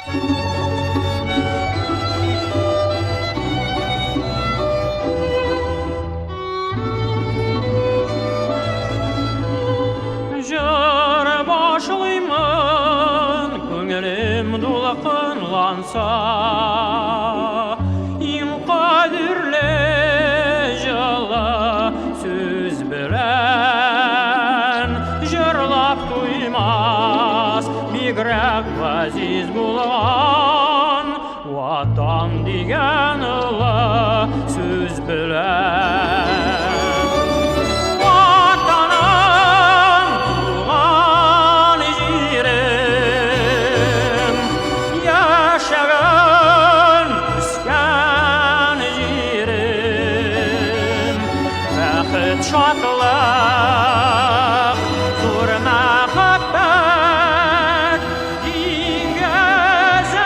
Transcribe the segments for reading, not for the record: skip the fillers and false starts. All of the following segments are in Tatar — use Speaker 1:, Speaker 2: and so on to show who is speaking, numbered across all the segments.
Speaker 1: Җыр башлыймын, күңелем дулкынланса, иң кадерле җылы сүз белән җырлап туймас, бигрәк газиз булган Ватан дигән олы сүз белән. Ватаным, туган җирем, яшәгән, үскән җирем, бәхет, шатлык, зур мәхәббәт диңгезен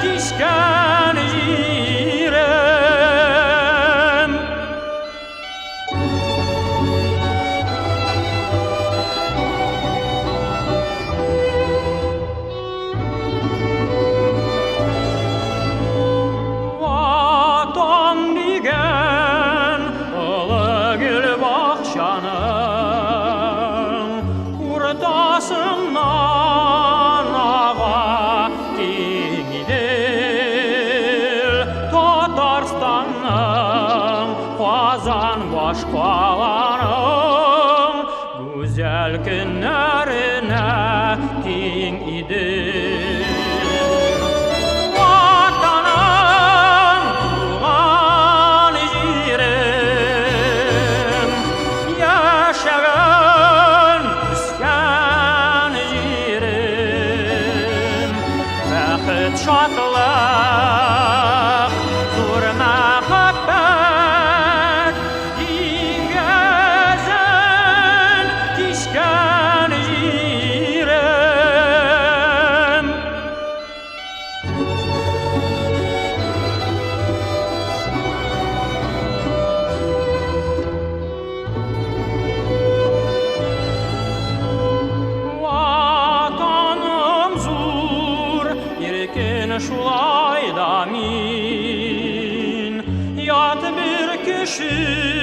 Speaker 1: кичкән җирем. Ватан дигән олы гөл бакчаның уртасыннан ага киң Идел, Татарстанның Казан башкаланың гүзәл көннәренә тиң Идел. Ватаным, туган җирем, яшәгән, үскән җирем, бәхет, шатлык, зур мәхәббәт диңгезен кичкән җирем. Ватаным зур, иркен, шулай да мин ят бер кеше.